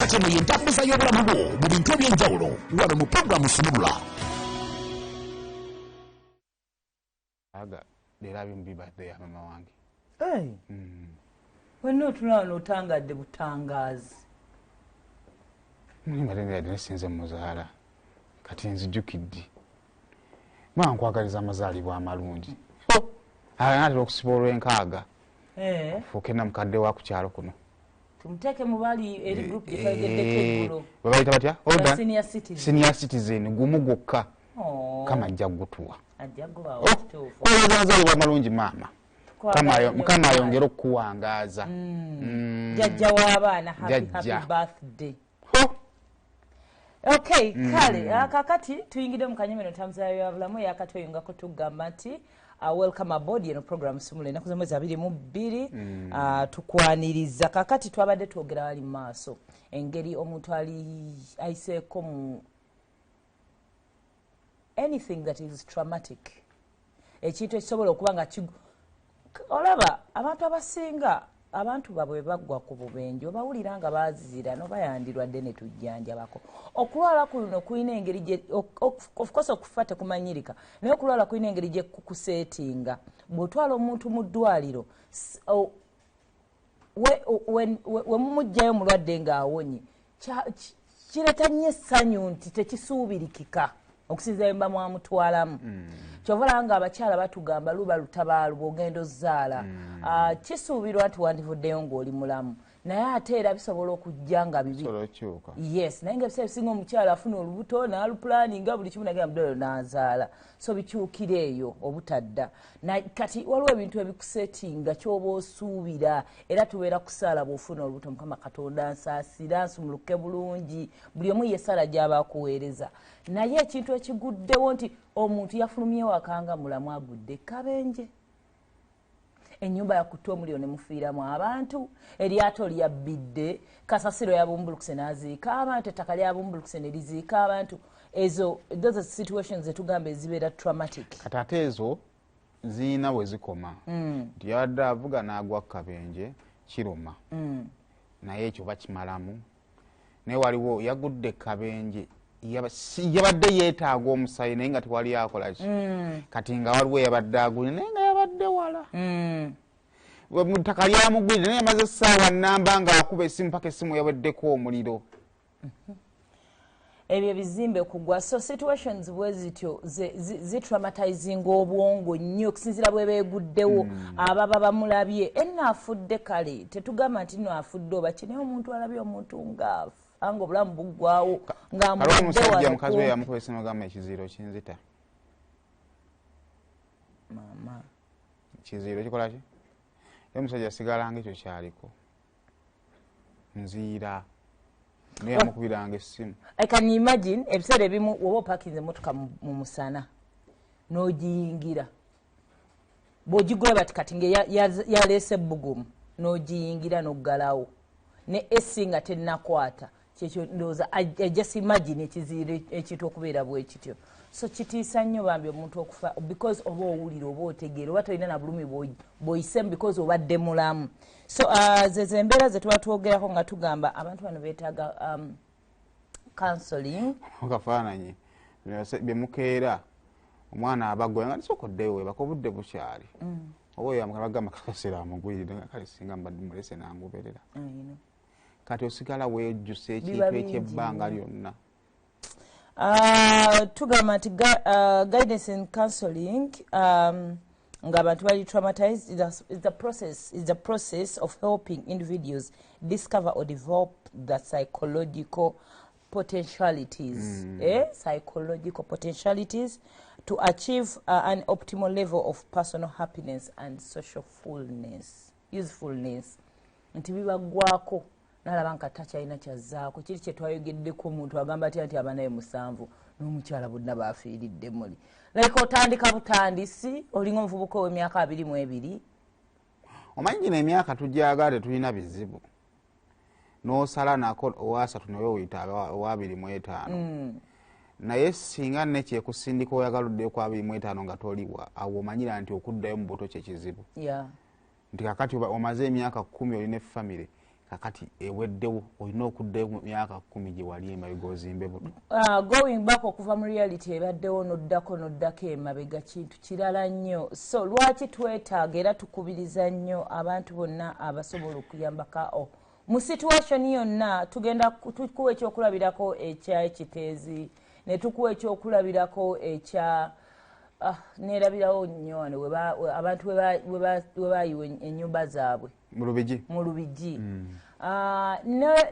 Kati eno yentambuza y'obulamu bwo mu bintu ebyenjawulo wano mu puroguramu Sumulula. Aga leero abimu bibadde ya mama wange. Wenna otulaba n'otangadde butangaazi. Mbadde nesinze muzaala, kati nzijukidde. Mwa nkwagaliza amazaalibwa amalungi. Anaatera okusiba olw'enkaaga. Ofuuke namukadde wa ku kyalo kuno. Tumuteeke mu bali eri group gye twayogeddeko eggulo. Babayita batya? Older? Senior citizen. Senior citizen gumu gwokka. Kama ajja kugutuwa. Ajja kubawa kituufu. Kwagaliza amazaalibwa amalungi maama. Mukama ayongere okukuwangaaza. Jjajja w'abaana, happy birthday. Okay, kale kakati tuyingidde mu kanyomero ntambuza ya bulamu eyakatweyungako tugamba nti welcome aboard eno program Sumulula ennaku z'omwezi 22 tukwaniriza. Kakati twabadde twogera wali mu maaso engeri omuntu ali ayiseeko mu anything that is traumatic, ekintu ekisobola okuba nga olaba abantu abasinga abantu babwe baggwa ku bubenje obawulira nga bazizira nobayandirwadde ne tujjanjabako. Okulwala kuno kulina engeri gye, of course okufa tekumanyirika, naye okulwala kulina engeri gye kukuseetinga. Bw'otwala omuntu mu ddwaliro, we mumuggyayo mulwadde ng'awonye, kireeta nnyo essanyu nti tekisuubirikika okusinziira mba mwamutwalamu. Kyova olaba nga abakyala batugamba luba lutabaalu bw'ogenda ozaala. Kisuubirwa nti wandivuddeyo ng'oli mulamu, naye ate era bisobola okujja nga bibi. Yes, naye nga ebiseera ebisinga omukyala afuna olubuto n'alupulaninga buli kimu nagenda mu ddwaliro n'azaala, so bikyukira eyo obutadda. Kati waliwo ebintu ebikusetinga ky'oba osuubira, era tubeera kusaala bw'ofuna olubuto, Mukama Katonda nsaasira nsumuluke bulungi, buli omu ye ssaala gy'aba akuweereza. Naye ekintu ekiguddewo nti omuntu yafulumye waka nga mulamu agudde kabenje, ennyumba yakutte omuliro ne mufiiramu abantu, eryato lyabbidde, kasasiro yabumbulukuse n'aziika abantu, ettaka lyabumbulukuse ne liziika abantu. Ezo those are situations zetugamba ezibeera traumatic. Kati ate ezo ziyina we zikoma. Nti yabadde avuga n'agwa kabenje kiruma, naye ekyo bakimalamu. Naye waliwo yagudde kabenje, yabadde yeetaaga omusayi naye nga tewali akola ki. Kati nga waliwo yabadde agulye naye nga yabadde wala. Mu ttaka lyamugwire naye yamaze essaawa nnamba ng'akuba essimu paka essimu yaweddeko omuliro. Ebyo bizimbe kugwa. So situations bwe zityo zitraumatizinga obwongo nnyo okusinziira bwe beeguddewo. Ababa bamulabye enno afudde, kale tetugamba nti nno afudde oba ki, naye omuntu alabye omuntu ng'afa nga obulamu buggwawo ng'amulwadde omusajja mukazi we yamukuba essimu agamba ekiziro kinzita. Mama. Ekiziro kikola ki? Ye omusajja asigala ng'ekyo kyaliko nziira naye yamukubiranga essimu. I can imagine ebiseera ebimu woba opakinze emmotoka mu musana n'ogiyingira, bw'ogigula bati kati nga yaleese ebbugumu n'ogiyingira n'oggalawo ne AC nga tennakwata, kyekyo ndowooza I just imagine ekiziiro ekintu okubeera bwe kityo. So kitiisa nnyo bambi omuntu okufa, because oba owulira oba otegeera oba tolina na bulumi bw'oyisemu because obadde mulamu. So zezo embeera ze tuba twogerako nga tugamba abantu bano beetaaga counseling. Okafaananyi byemukeera omwana abagoya nga nisooka oddeyo weebaka obudde bukyali, oba oyo bagamba kaseera amugwirire nga kale singa mbadde mulese nangoberera. Kati osigala weejjusa ekintu ekyebbanga lyonna. Tugamba nti guidance and counseling ng'abantu bali traumatized is the process of helping individuals discover or develop the psychological potentialities, psychological potentialities to achieve an optimal level of personal happiness and social fullness, usefulness. Nti bibaggwako nalaba nka takyalina kyazzaako. Kiri kye twayogeddeko, omuntu agamba atya nti abaana be 7 n'omukyala bonna bafiiridde muli, like otandika butandisi olinga omuvubuka ow'emyaka 22. Omanyi gino emyaka tujagala tetulina bizibu, n'osala nako owasatu naye oyita owa 25. Naye singa nekyekusindika oyagala oddeyo ku 25 nga toliwa, awo omanyira nti okuddayo mu buto kyekizibu. Nti kakati omaze emyaka 10 olina efamire. Kakati eweddewo, olina okuddayo mu myaka 10 gye wali emabega ozimbe buto. Going back okuva mu reality ebaddewo n'oddako emabega kintu kirala nnyo. So lwaki twetaaga era tukubiriza nnyo abantu bonna abasobola okuyambako mu situation yonna? Tugenda tukuwa ekyokulabirako ekya Kiteezi, ne tukuwa ekyokulabirako ekya neerabirawo nnyo wano abantu we bayiwa ennyumba zaabwe. Mu Lubigi. Mu Lubigi.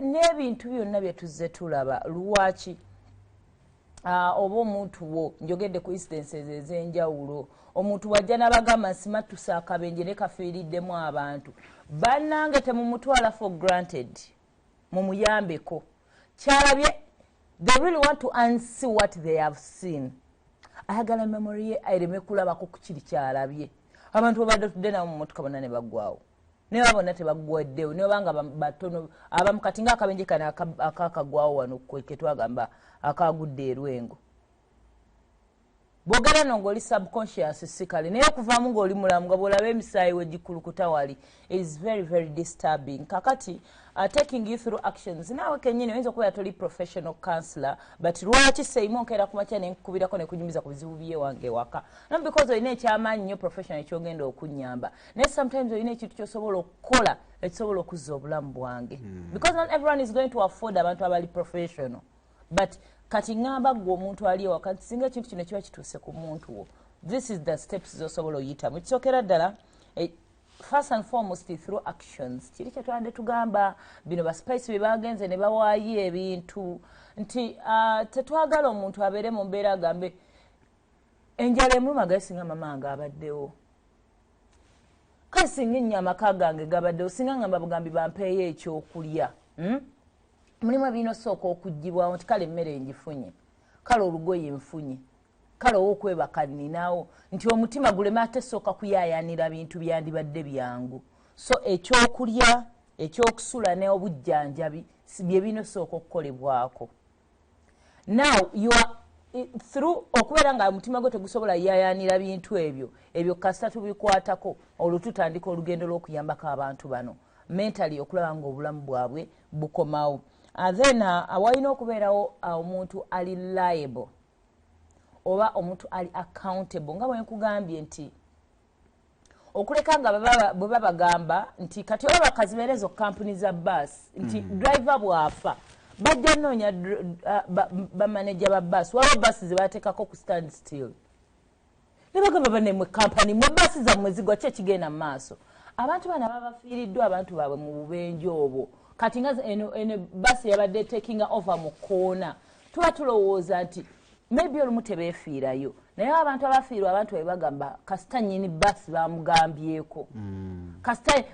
N'ebintu byonna bye tuzze tulaba, lwaki oba omuntu wo, njogedde ku incidences ez'enjawulo, omuntu wajja n'abagamba nsimattusa akabenje ne kafiiriddemu abantu, bannange temumutwala for granted, mumuyambeko. Kyalabye, they really want to unsee what they have seen. Ayagala memory ye ereme kulabako ku kiri kyalabye. Abantu babadde tudde nabo mu motoka bonna ne baggwawo, naye baba bonna tebaggwaddewo, naye obanga batono abamu. Kati nga akabenje kano akakagwawo wano ketwagamba akagudde erwengo, bwogera no ng'oli subconscious si kale, naye okuvaamu ng'oli mulamu nga bw'olaba emisaayi wegikulukuta wali is very very disturbing. Kakati taking you through actions, naawe kennyini oyinza okubeera toli professional counselor, but lwaki seimu onkeera ku makya nenkukubirako nekunyumiza ku bizibu bye wange ewaka? Not because olina ekyamaanyi nnyo professional ekyogenda okunyamba, naye sometimes olina ekintu kyosobola okukola ekisobola okuzza obulamu bwange, because not everyone is going to afford abantu abali professional. But kati ŋŋamba ggwe omuntu ali ewaka nti singa ekintu kino kiba kituuse ku muntu wo, this is the steps z'osobola oyitamu. Ekisookera ddala, first and foremost, through actions, kiri kyetwandde tugamba bino ba Spice bye bagenze ne bawaayo ebintu nti tetwagala omuntu abeere mu mbeera agambe enjala emuluma, gaye singa mama wange abaddewo, kale singa ennyo amaka gange gabaddewo, singa ngamba bugambi bampeeyo ekyokulya, Mulimu ebirina osooka okugibwawo nti kale emmere ngifunye, kale olugoye nfunye, kale owokwebaka nninawo, nti omutima guleme ate sooka kuyaayaanira bintu byandibadde byangu. So ekyokulya, ekyokusula n'obujjanjabi bye birina osooka okukolebwako. Now you are through okubeera nga omutima gwo tegusobola yaayaanira bintu ebyo, ebyo kasita tubikwatako, olwo tutandika olugendo lw'okuyambako abantu bano mentally okulaba nga obulamu bwabwe bukomawo. Then walina okubeerawo omuntu ali liable oba omuntu ali accountable, nga bwe nkugambye nti okuleka nga bwe babagamba nti kati oba bakazibeere ezo kampuni za baasi nti driver bw'afa bajja nnoonya bamaneja ba baasi. Waliwo baasi ze bateekako ku stand still ne bagamba, "Bannemwe kampani mwe, baasi zammwe zigwa, ki ekigenda mu maaso?" Abantu bano ababafiiriddwa abantu baabwe mu bubenje obwo, kati nga eno baasi yabadde takinga over mu koona, tuba tulowooza nti maybe olumu tebeefiirayo, naye abantu abafiirwa abantu babe bagamba kasita nnyini baasi bamugambyeko, kasita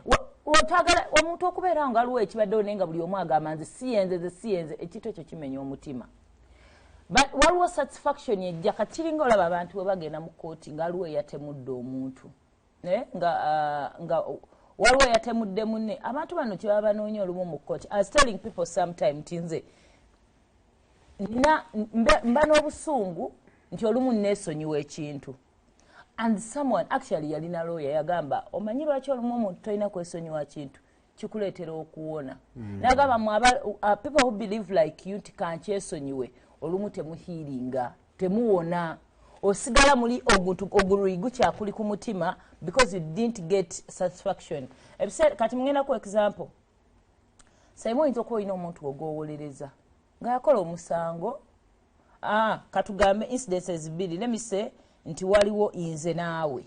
twagala omuntu okubeerawo nga waliwo ekibaddewo, naye nga buli omu agamba nze siyenze, nze siyenze. Ekintu ekyo kimenya omutima. But waliwo satisfaction ejja. Kati kiringa olaba abantu bwe bagenda mu kooti nga waliwo eyatemudde omuntu, nga waliwo eyatemudde munne. Abantu bano kyebaba banoonya olumu mu kooti, I was telling people sometime nti nze nina mba n'obusungu nti olumu neesonyiwa ekintu, and someone actually yalina lawyer yagamba, "Omanyi lwaki olumu omuntu tolina kwesonyiwa kintu? Kikuleetera okuwona." Nagamba mwe people who believe like you nti kankyesonyiwe, olumu temuhiiringa, temuwona, osigala muli oguntu ogulwi gukyakuli ku mutima because you didn't get satisfaction. Ebiseera kati mugenda ku example saimu, oyinza okuba olina omuntu ogwowolereza nga yakola omusango. Katugambe incidences bbiri, lemise nti waliwo nze naawe,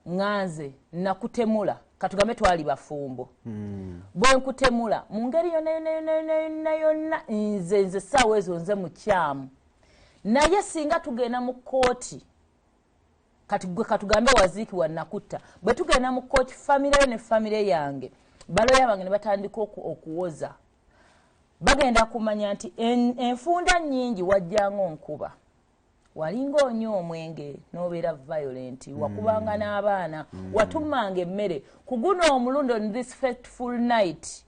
ŋŋanze nakutemula, katugambe twali bafumbo. Bwe nkutemula mu ngeri yonna yonna yonna yonna yonna yonna, nze essaawa ezo nze mukyamu, naye singa tugenda mu kkooti, kati gwe katugambe waziikibwa nakutta, bwe tugenda mu kkooti, famire yo ne famire yange, baloya bange ne batandika okuwoza, bagenda kumanya nti enfunda nnyingi wajjanga onkuba, walinga onywa omwenge n'obeera violent, wakubanga n'abaana, watumanga emmere. Ku guno omulundi, on this fateful night,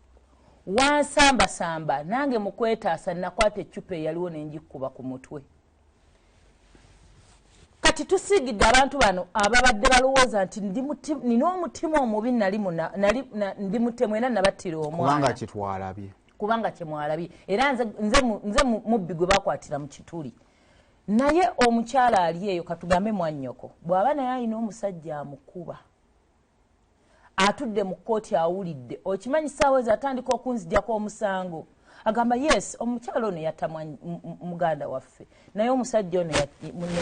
wansambasamba, nange mu kwetaasa nakwata eccupa eyaliwo nenjikuba ku mutwe. Kati Kati tusigidde abantu bano ababadde balowooza nti nina omutima omubi, nali ndi mutemu era nabattira Kubanga omwana. Kyetwalabye. Kubanga kyemwalabye, era nze mubbi gwe bakwatira mu kituli. Naye omukyala ali eyo, katugambe mwannyoko, bw'aba naye alina omusajja amukuba, atudde mu kkooti awulidde, okimanyi saawa ezo atandika okunzijjako omusango, agamba, "Yes, omukyala ono yatta muganda waffe, naye omusajja ono munne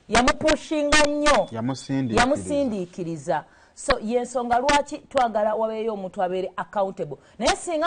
yamupushinga nnyo." Yamusindiikiriza. Yamusindiikiriza. So yensonga lwaki twagala wabeeyo omuntu abeere accountable. Naye singa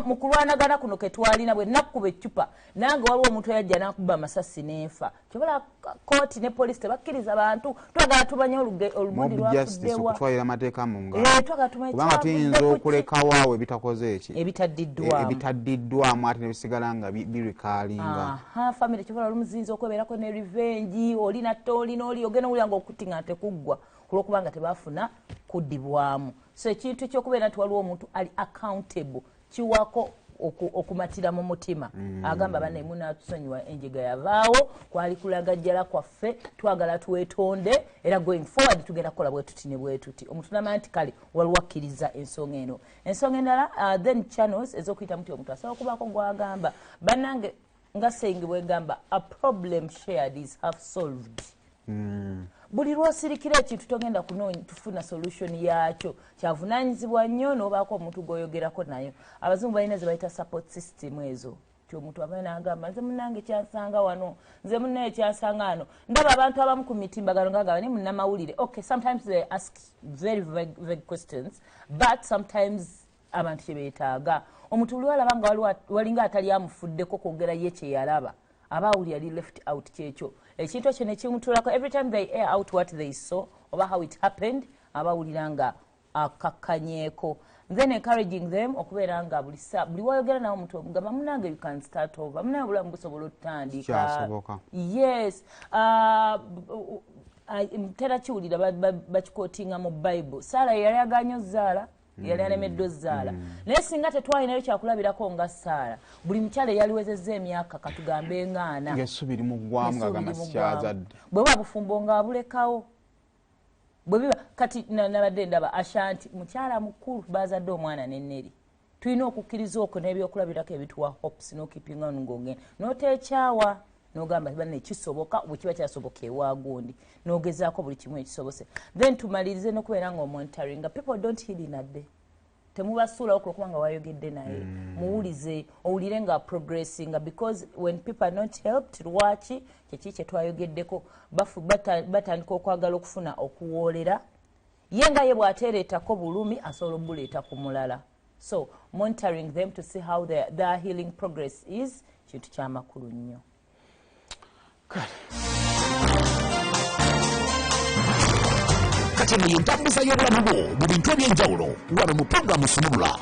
mu kulwanagana kuno ketwalina, bwe nakkuba eccupa nange, waliwo omuntu eyajja nakuba amasasi n'enfa. Kyobola kooti ne polisi tebakkiriza bantu. Twagala tumanye olugundi Mob justice. lwafuddewa. Okutwalira amateeka mu ngalo. Eh, twagala tumanye Kubanga kyavudde tuyinza ku ki. okulekawo awo ebitakoze eki, Ebitaddiddwamu. Ebitaddiddwamu, ate nebisigala nga birikaalinga. Aha, family kyobola olumu ziyinza okwebeerako ne revenge, oli natta oli n'oli, ogenda owulira nga okuti nga tekuggwa olwokubanga tebafuna kuddibwamu. So ekintu ekyokubeera nti waliwo omuntu ali accountable kiwako okumatira mu mutima. Agamba, "Banne, munatusonyiwa, enjega yavaawo, kwali kulagajjala kwaffe, twagala twetonde, era going forward tugenda kukola bwe tuti ne bwe tuti." Omuntu namanya nti kale waliwo akkiriza ensonga eno. Ensonga endala, then channels ez'okuyitamu, ti omuntu asobola okubaako gwagamba, "Bannange," nga saying bwegamba, "A problem shared is half solved." Buli lwosirikira ekintu togenda kunoonya tufuna solution yakyo. Kyavunanyizibwa nnyo n'obaako omuntu gw'oyogerako nayo. Abazungu balina ze bayita support system ezo, ti omuntu abayo n'agamba, "Nze munnange kyansanga wano, nze munnaye kyansanga wano." Ndaba abantu abamu ku mitimbagano ngagamba ni munnamawulire. Okay, sometimes they ask very vague, vague questions, but sometimes abantu kyebeetaaga, omuntu buli walaba nga walinga atali amufuddeko kwogera ye kyeyalaba, aba awulira ali left out. Kyekyo ekintu ekyo nekimutulako. Every time they air out what they saw oba how it happened, aba awulira nga akakkanyeeko. Then encouraging them okubeera nga buli wayogera nawe omuntu omugamba, "Munange, you can start over, munange, obulamu busobola otutandika." Kyasoboka. Yes. Ntera kiwulira bakikotinga mu Bible. Saala yali aganye ozaala, yali alemeddwa ozaala, naye singa tetwalinayo kyakulabirako nga Saala, buli mukyala eyaliwezezza emyaka katugambe ngaana, Ng'essubi limuggwamu, ng'agamba, "Sikyazadde." Bwe buba bufumbo ng'abulekawo. Bwe biba kati nabadde ndaba Ashanti, mukyala mukulu, bazadde omwana nenneri. Tulina okukkiriza okwo n'ebyokulabirako ebituwa hopes n'okeepinga ng'ogenda n'oteekyawa n'ogamba, "Banne, kisoboka." Bwe kiba kyasoboka ewa gundi, n'ogezaako buli kimu ekisobose. Then tumalirize n'okubeera nga omonitoringa. People don't heal in a day. Temubasuulawo kulwokuba nga wayogedde naye. Muwulize, owulire nga progressinga, because when people are not helped, lwaki kyeki kyetwayogeddeko, batandika okwagala okufuna okuwoolera. Ye nga ye bw'ateereetako bulumi, asobola obuleeta ku mulala. So monitoring them to see how their healing progress is kintu kyamakulu nnyo. Kati eno yentambuza y'obulamu bwo mu bintu ebyenjawulo wano mu pulogulaamu Sumulula.